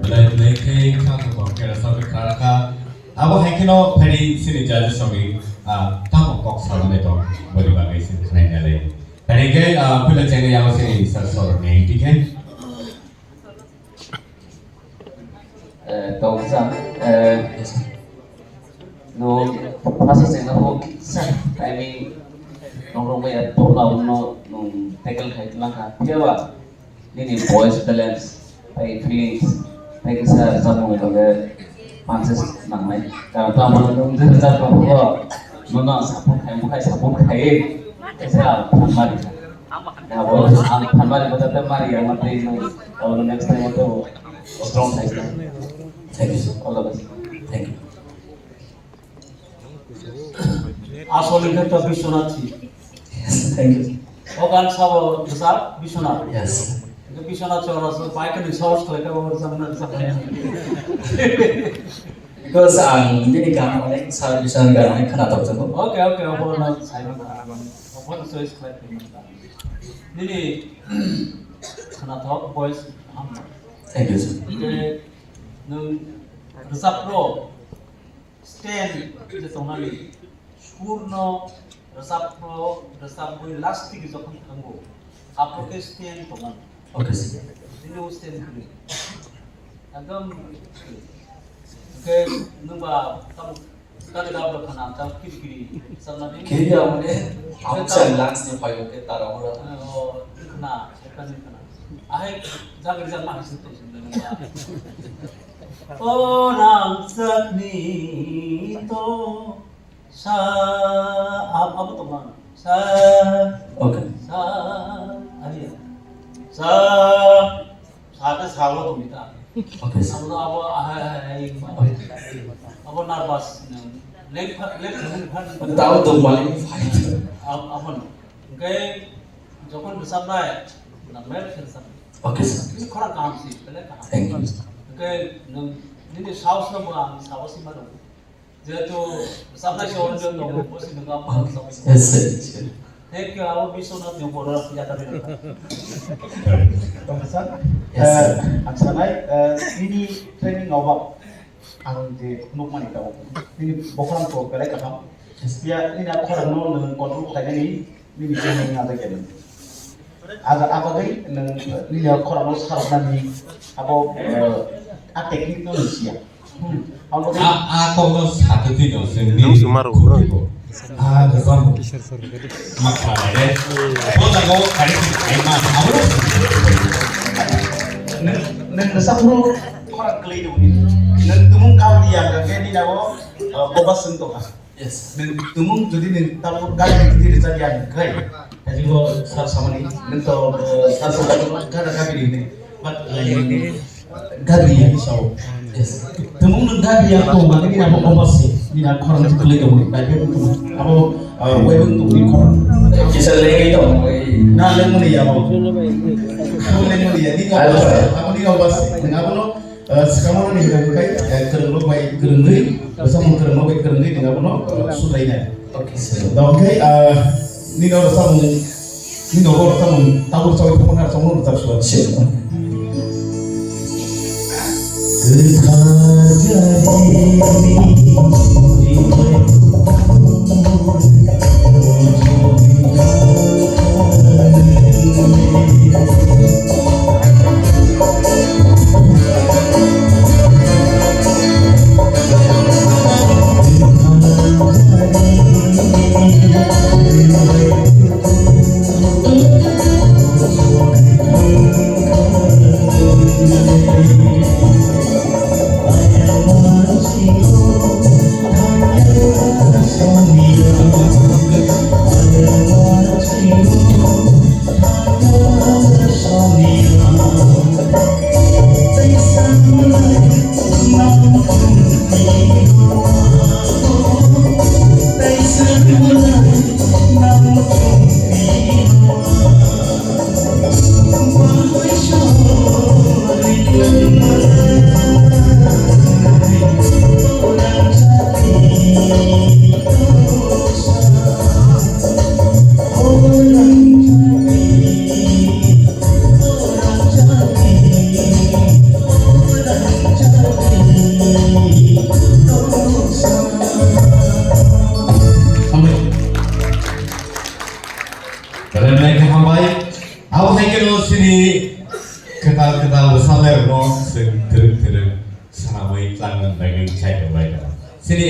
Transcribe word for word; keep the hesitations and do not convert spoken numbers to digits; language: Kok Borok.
Belai belai khe kha tongthok khe rwchapwi kha rakha. Abo hai kheno phaidi chini judges rokni, ah, tamo kok salmani tong boni bagwi se khnai nalai. Phaidi khe, ah, phila chengni abo chini sir sorokni tikhe. Eh, tongsa, eh, no, masa chengna ho kisa timing nongrok maya tokla uno nung tackle khai tongkha. Phiya ba, nini voice balance, tei feelings, tei kisa rwchapmung ni bagwi manse nangnai. Karon tamo nung je rwchapmung ho, nono ang support khai, bukhai support khai, kisa phan mari. Abo ang phan mari, bata te mari, ang tei nung, abo next time to strong khai. Thank you, sir. All the best. Thank you. Asol hwnkhe to Biswanath si. Yes, thank you. O gan sabo bwsa Biswanath. Yes. Hwnkhe Biswanath si oro so bai khe ni source khlai khe bo bwsa mwnai bwsa khlai. Because ang bini gan onek sir Biswanath gan onek khwnathok jago. Okay, okay, obo no sai mano. Obo no choice khlai khe mano. Nini khwnathok voice ham. Thank you, sir. Hwnkhe nwng rwchapro Stand je tongnani surno rwchapro, rwchapwi last thik jokhon thango, aphuru khe stand tongnani. Okay, sir. Nini o stand kwrwi. Ekdom kwrwi. Hwnkhe nwng ba tamo kani gabra khana tamo kiri kiri rwchapnani. Kiri amne, amo sa lungs ni phaio khe tara ora. O khna, ekani khna. Ahai jagri jagma hai sing tong sing nwng ba. O rangchakni to sa, ab-, abo tongmani. Sa, okay, sa, ariya. Sa, sa ke sa lo tongmi ta. Okay, sir. Abo, abo, ahai, ahai, ahai. Okay. Abo nervous, nang, lek pha-, lek pha-, lek pha-, Abo tongmani fight. Ab-, abo no. Hwnkhe, jokhon bwsaknai, nang mel khe rwchapnai. Okay, sir. Bini khorang kaham si, belai kaham. Thank you, sir. Tei nwng nini saos no bo ang sabo si mano. Jehetu saplai se onjon tongo, bo si nwng ang bo sabo si mano. Yes, sir. Thank you, abo Biswanath ni borok yata ri. Professor, yes, sir. Eh, ang sanai, eh, nini training no ba ang je nukmani tabo. Nini bokhorang ko belai kaham. Yes. Ya, nini khorang no nwng control khlainani, nini training no ada kene. Aga, abagwi nwng nini khorang no saroknani abo, eh, a technique no nungsiya. Hmm. Abo bagwi a, a kokno satwi twi no chwng nini khutibo. A gopam ma khlai de. Bo jago kari kari ma abo. Nwng, nwng nasa phuru khorang kwlwi tongni. Nwng tumung kam diya ga ke nini abo, eh, boba swng tongkha. Yes. Nwng tumung jodi nwng tabuk gari jodi rijak ya nwng khai. Kaji bo sar samani nwng to, eh, sar samani gada gabiri hwnwi. But, eh, gabiri ya sao. Yes. Tumung nwng gabiri ya to mani ni abo kompas se. Ni na khorang tu kule dong. Bai be tu. Abo, eh, wai bung tu ni khorang. Kisa legi to. Na leng mani ya abo. Abo leng mani ya. Ni kompas. Abo ni kompas. Nwng abo no Eh, swkangmano ni hwnkha hwnkhe, eh, kwrwngrok bai kwrwngwi, bwsamung kwrwngrok bai kwrwngwi nwng abono, eh, sutlainai. Okay, sir. Da hwnkhe, ah, nini oro samung, nini oro samung, tabuk sawi thangmani aro samung rwchap suwa. Sir. Belai belai khe hambai. Abo hai kheno chini kwtal kwtal bwsa lerokno chwng twrwk twrwk swnamwi twlangna bagwi chai tonglai tongo. Chini